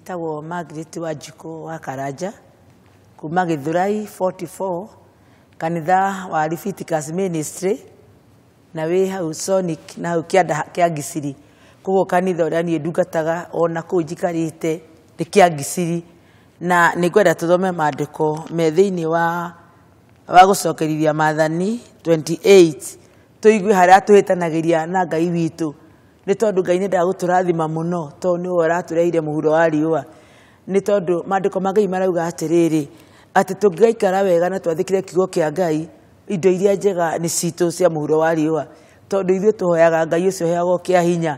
Njĩtagwo Margaret Wanjikũ wa Karanja kuma Gĩthũrai 44 kanitha wa Leviticus Ministry na wĩ hau Sonic na hau kĩanda kĩa Ngisiri. Koguo kanitha ũrĩa niĩ ndungataga ona kũu njikarĩte nĩ kĩa Ngisiri, na nĩ ngwenda tũthome maandĩko me thĩinĩ wa gũcokerithia maathani 28 tũigue harĩa tũhĩtanagĩria na Ngai witũ, nĩ tondũ Ngai nĩendaga gũtũrathima mũno tondũ nĩwe ũratũrehire mũhuro wa riũa. Nĩ tondũ maandĩko ma Ngai marauga atĩrĩrĩ, atĩ tũngĩgaikara wega na twathĩkĩre kiugo kĩa Ngai, indo iria njega nĩ citũ cia mũhuro wa riũa, tondũ ithuĩ tũhoyaga Ngai ũcio ũheagwo kĩa hinya,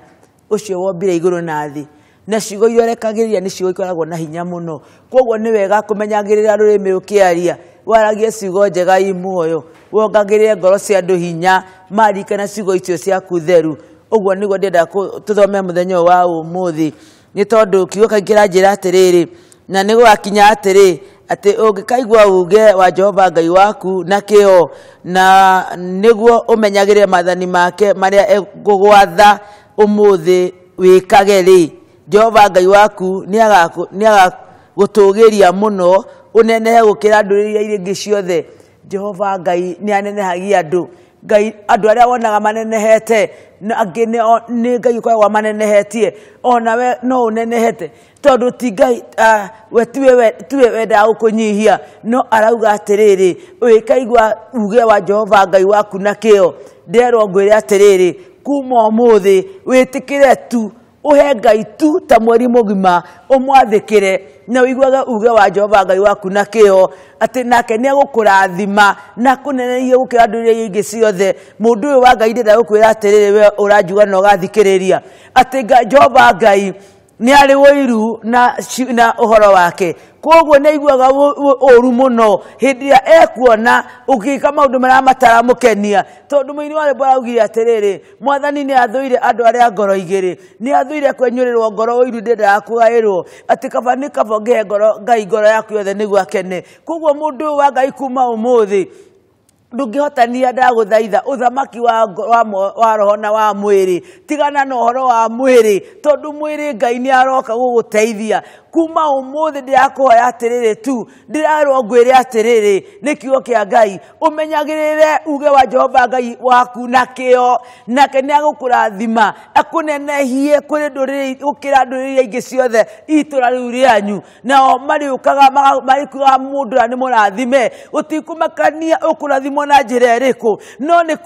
ũcio wombire igũrũ na thĩ, na ciugo iria ũrekagĩrĩria nĩ ciugo ikoragwo na hinya mũno. Koguo nĩ wega kũmenyagĩrĩra rũrĩmĩ ũkĩaria, waragie ciugo njega i muoyo, wongagĩrĩre ngoro cia andũ hinya maririkana ciugo icio ciaku theru. Ũguo nĩguo ndĩrenda tũthome mũthenya ũyũ wa ũmũthĩ, nĩ tondũ kiugo kaingĩ kĩranjĩra atĩrĩrĩ, na nĩ gũgakinya atĩrĩ, atĩ ũngĩkaigua uuge wa Jehova Ngai waku na kĩo, na nĩguo ũmenyagĩrĩre maathani make marĩa egũgwatha ũmũthĩ wĩkage rĩ, Jehova Ngai waku nĩagagũtũgĩria mũno, ũnenehe gũkĩra ndũrĩrĩ iria ingĩ ciothe. Jehova Ngai nĩanenehagia andũ. Ngai andũ arĩa wonaga manenehete na angĩ nĩ Ngai ũkoragwo amanenehetie, ona we no ũnenehete, tondũ ti Ngai we tiwe wendaga gũkũnyihia, no arauga atĩrĩrĩ, ũgĩkaigua uge wa Jehova Ngai waku na kĩo, nderwo ngwĩre atĩrĩrĩ, kuma ũmũthĩ wĩtĩkĩre tu, ũhe Ngai tu ta mweri mũgima, ũmwathĩkĩre na ũiguage uge wa Jehova Ngai waku na kĩo, atĩ nake nĩegũkũrathima na akũnenehie gũkĩra ndũrĩrĩ iria ingĩ ciothe. Mũndũ ũyũ wa Ngai ndĩrenda gũkwĩra atĩrĩrĩ, we ũranjigua na ũgathikĩrĩria, atĩ Jehova Ngai nĩ arĩ ũiru na ũhoro wake, koguo nĩ aiguaga ũru mũno hĩndĩ ĩrĩa ekuona ũgĩka maũndũ marĩa mataramũkenia, tondũ mũini wa rwĩmbo araugire atĩrĩrĩ, Mwathani nĩ athũire andũ arĩa ngoro igĩrĩ, nĩ athũire kwenyũrĩrwo ngoro ũiru ndendaga kũgaĩrwo, atĩ kaba nĩ kaba ũngĩhe Ngai ngoro yaku yothe nĩguo akene. Koguo mũndũ ũyũ wa Ngai kuma ũmũthĩ ndũngĩhotania, ndagũthaitha ũthamaki wa roho na wa mwĩrĩ, tigana na ũhoro wa mwĩrĩ, tondũ mwĩrĩ Ngai nĩ aroka gũgũteithia. Kuma ũmũthĩ ndĩrakũhoya atĩrĩrĩ tu, ndĩrerwo ngwĩre atĩrĩrĩ nĩ kiugo kĩa Ngai, ũmenyagĩrĩre uge wa Jehova Ngai waku na kĩo, nake nĩ agũkũrathima akũnenehie kũrĩ ndũrĩrĩ gũkĩra ndũrĩrĩ iria ingĩ ciothe itũra rĩu rĩanyu. Nao marĩũkaga marĩkuaga mũndũ ũrĩa nĩ mũrathime, gũtikũmakania ũkũrathimwo na njĩra ĩrĩkũ, no nĩ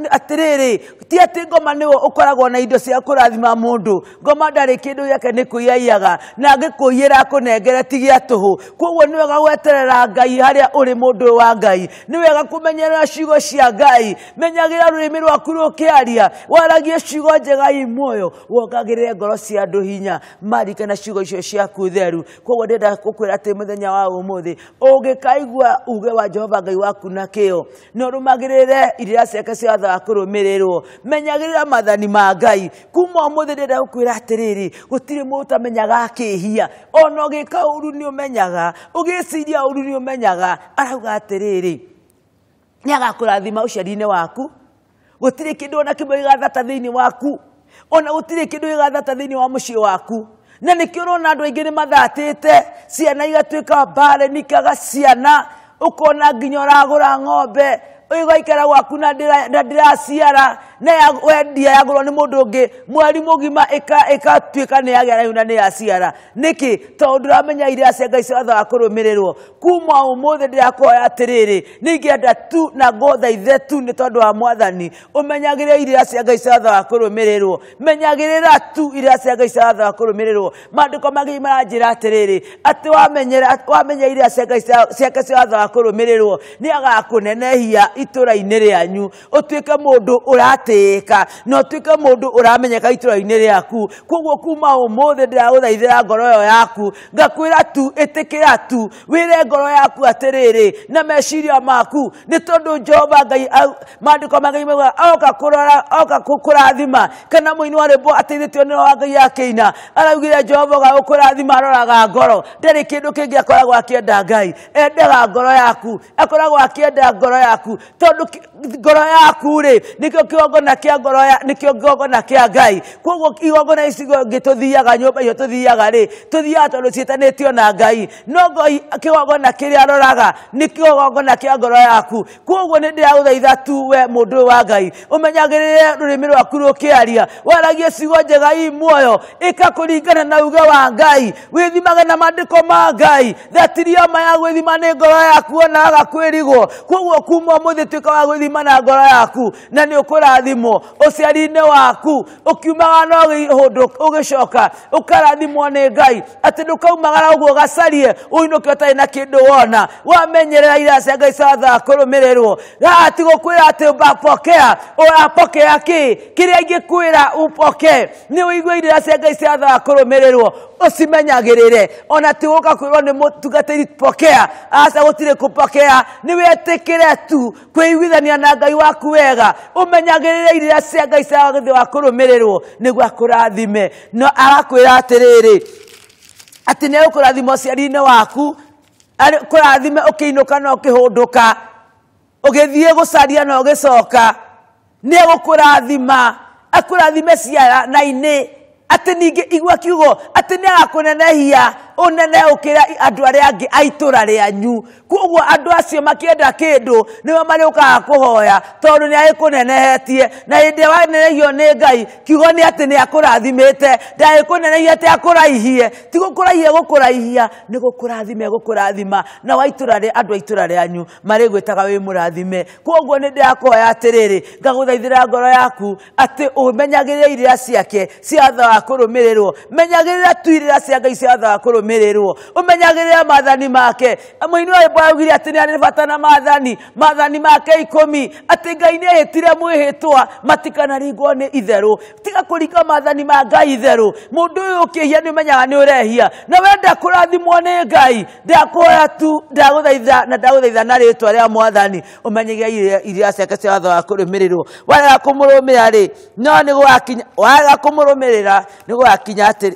atĩrĩrĩ, ti atĩ ngoma nĩwe ũkoragwo na indo cia kũrathima mũndũ, ngoma ndarĩ kĩndũ gĩake nĩ kũiyaiyaga, na angĩkũiyĩra akũnengere ti gĩa tũhũ. Koguo nĩ wega gweterera Ngai harĩa ũrĩ mũndũ wa Ngai, nĩ wega kũmenyerera ciugo cia Ngai, menyagĩrĩra rũrĩmĩ rwaku rũkĩaria, waragie ciugo njega i muoyo, wongagĩrĩre ngoro cia andũ hinya maririkana ciugo icio ciaku theru. Koguo ndĩrenda gũkwĩra atĩ mũthenya wa ũmũthĩ ũngĩkaigua uge wa Jehova Ngai waku na kĩo, na ũrũmagĩrĩre irĩra ciake cia watho wa kũrũmĩrĩrwo, menyagĩrĩra maathani ma Ngai. Kuma ũmũthĩ ndĩrenda gũkwĩra atĩrĩrĩ, gũtirĩ mũndũ ũtamenyaga akĩhia, ona ũgĩka ũru nĩ ũmenyaga, ũgĩciria ũru nĩ ũmenyaga. Arauga atĩrĩrĩ, nĩ agakũrathima ũciari-inĩ waku, gũtirĩ kĩndũ ona kĩmwe gĩgathata thĩinĩ waku, ona gũtirĩ kĩndũ gĩgathata thĩinĩ wa mũciĩ waku. Na nĩkĩo ũrona andũ aingĩ nĩ mathatĩte, ciana igatuĩka mbare, nikaga ciana, ũkona nginya ũragũra ng'ombe ĩgaikara gwaku na ndĩraciara, na wendia yagũrwo nĩ mũndũ ũngĩ mweri mũgima ĩkatuĩka nĩ yagĩa na nĩ yaciara. Nĩkĩ? Tondũ ndũramenya irĩra cia Ngai cia watho wa kũrũmĩrĩrwo. Kuma ũmũthĩ ndĩrakũhoya atĩrĩrĩ, nĩingĩenda tu na ngũthaithe tu nĩ tondũ wa Mwathani, ũmenyagĩrĩre irĩra cia Ngai cia watho wa kũrũmĩrĩrwo, menyagĩrĩra tu irĩra cia Ngai cia watho wa kũrũmĩrĩrwo. Maandĩko ma Ngai maranjĩra atĩrĩrĩ, atĩ wamenya irĩra cia Ngai ciake cia watho wa kũrũmĩrĩrwo, nĩ agakũnenehia itũra-inĩ rĩanyu, ũtuĩke mũndũ ũratĩĩka na ũtuĩke mũndũ ũramenyeka itũra-inĩ rĩaku. Koguo kuma ũmũthĩ ndĩragũthaithĩra ngoro ĩyo yaku, ngakwĩra tu ĩtĩkĩra tu, wĩre ngoro yaku atĩrĩrĩ na meciria maku, nĩ tondũ Jehova Ngai maandĩko ma Ngai maugaga oka kũrora, oka kũrathima, kana mũini wa rwĩmbo ateithĩtio nĩ Roho wa Ngai akĩina, araugire Jehova ũgagũkũrathima aroraga ngoro, ndarĩ kĩndũ kĩngĩ akoragwo akĩenda Ngai, endaga ngoro yaku, akoragwo akĩenda ngoro yaku, tondũ ngoro yaku rĩ nĩkĩo kĩongo Kĩgongona kĩa ngoro ya nĩkĩo kĩgongona kĩa Ngai. Koguo igongona ici ingĩ tũthiaga nyũmba icio tũthiaga rĩ, tũthiaga tondũ ciĩtanĩtio na Ngai. No Ngai kĩgongona kĩrĩa aroraga nĩ kĩgongona kĩa ngoro yaku. Koguo nĩ ndĩragũthaitha tu we mũndũ ũyũ wa Ngai, ũmenyagĩrĩre rũrĩmĩ rwaku rũkĩaria, waragie ciugo njega i muoyo, ĩka kũringana na uge wa Ngai, wĩthimage na maandĩko ma Ngai. Thatiria ma ya gwĩthima nĩ ngoro yaku ona waga kwĩrigwo. Koguo kuma ũmũthĩ tuĩka wa gwĩthima na ngoro yaku na nĩ ũkũrathimwo ũciari-inĩ waku. Ũkiumaga no ũgĩcoka ũkarathimwo nĩ Ngai, atĩ ndũkaumagara ũguo ũgacarie ũinũke ũtarĩ na kĩndũ wona. Wamenyerera irĩra cia Ngai ciathaga kũrũmĩrĩrwo. Haha ti gũkwĩra atĩ ũpokea, ũrapokea kĩ? Kĩrĩa ingĩkwĩra upokee nĩ ũigue irĩra cia Ngai ciathaga kũrũmĩrĩrwo, ũcimenyagĩrĩre. Ona ti gũka kwĩrwo nĩ mũtungatĩri pokea, aca gũtirĩ kũpokea, nĩ wĩtĩkĩre tu kwĩiguithania na Ngai waku wega, ũmenyagĩrĩre irĩra cia Ngai cia wa kũrũmĩrĩrwo nĩguo akũrathime. No arakwĩra atĩrĩrĩ, atĩ nĩ egũkũrathima ũciari-inĩ waku, kũrathime ũkĩinũka na ũkĩhũndũka, ũgĩthiĩ gũcaria na ũgĩcoka, nĩ egũkũrathima, akũrathime ciana-inĩ. Atĩ ningĩ igua kiugo atĩ nĩ agakũnenehia ũnene ũkĩra andũ arĩa angĩ a itũra rĩanyu. Koguo andũ acio makĩenda kĩndũ nĩo marĩũkaga kũhoya tondũ nĩ agĩkũnenehetie. Na hĩndĩ ĩrĩa wanenehio nĩ Ngai, kiugo nĩ atĩ nĩ akũrathimĩte, ndagĩkũnenehia atĩ akũraihie. Ti gũkũraihia gũkũraihia, nĩ gũkũrathima egũkũrathima. Na wa itũra rĩa andũ a itũra rĩanyu marĩgwĩtaga wĩ mũrathime. Koguo nĩ ndĩrakũhoya atĩrĩrĩ, ngagũthaithĩra ngoro yaku atĩ ũmenyagĩrĩre irĩra ciake cia watho wa kũrũmĩrĩrwo. Menyagĩrĩra tu irĩra cia Ngai cia watho wa kũrũmĩrĩrwo, ũmenyagĩrĩre maathani make. Mũini wa rwĩmbo augire atĩ nĩ arĩ bata na maathani, maathani make 10, atĩ Ngai nĩ ehĩtire mwĩhĩtwa matikanaringwo nĩ itherũ. Tiga kũringa maathani ma Ngai itherũ. Mũndũ ũyũ ũkĩhia nĩ ũmenyaga nĩ ũrehia, na wenda kũrathimwo nĩ Ngai, ndakũhoya tu, ndagũthaitha na ndagũthaitha na rĩtwa rĩa Mwathani, ũmenyagĩrĩre irĩra ciake cia watho wa kũrũmĩrĩrwo. Warega kũmũrũmĩrĩra rĩ, no nĩ gũgakinya, warega kũmũrũmĩrĩra nĩ gũgakinya atĩrĩ,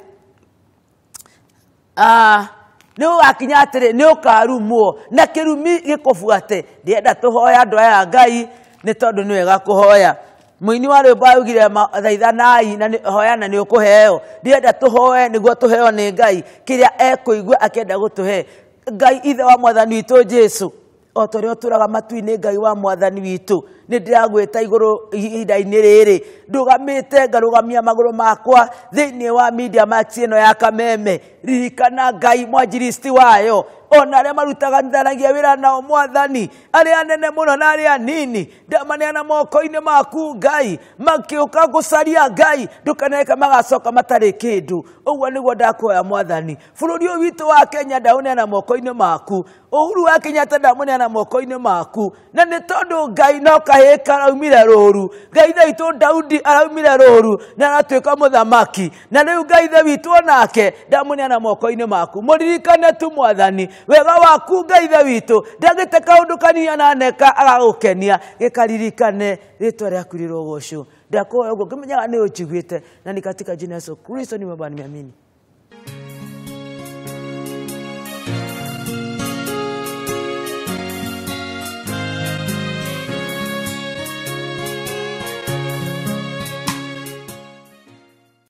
nĩ gũgakinya atĩrĩ, nĩ ũkarumwo na kĩrumi gĩkũbuate. Ndĩrenda tũhoe andũ aya Ngai nĩ tondũ nĩ wega kũhoya. Mũini wa rwĩmbo augire thaithanai na hoya na nĩ ũkũheo. Ndĩrenda tũhoe nĩguo tũheo nĩ Ngai kĩrĩa ekũigua akĩenda gũtũhe. Ngai ithe wa Mwathani witũ Jesũ, o ta ũrĩa ũtũũraga matu-inĩ, Ngai wa Mwathani witũ, nĩ ndĩragwĩta igũrũ ihinda-inĩ rĩrĩ, ndũgamĩte ngarũgamia magũrũ makwa thĩinĩ wa Media Max ĩno ya Kameme. Ririkana Ngai mwanjiristi wayo, ona arĩa marutithanagia wĩra nao Mwathani, arĩa anene mũno na arĩa anini, ndamaneana moko-inĩ maku Ngai, makĩũka gũcaria Ngai, ndũkanareke magacoka matarĩ kĩndũ. Ũguo nĩguo ndakũhoya Mwathani. Bũrũri ũyũ witũ wa Kenya ndaũneana moko-inĩ maku, Uhuru wa Kenyatta ndamũneana moko-inĩ maku, na nĩ tondũ Ngai no kahĩĩ karaumire rũru. Ngai ithe witũ Daudi araumire rũru na aratuĩka mũthamaki, na rĩu Ngai ithe witũ onake ndamũneana moko-inĩ maku. Mũririkane tu Mwathani wega waku Ngai ithe witũ, ndagĩte kaũndũ kanini ananeka agagũkenia, gĩkaririkane rĩtwa rĩaku rĩrogocwo. Ndakũhoya ũguo ngĩmenyaga nĩ ũnjiguĩte, na ni katika jina Yesu Kristo nimeomba nimeamini.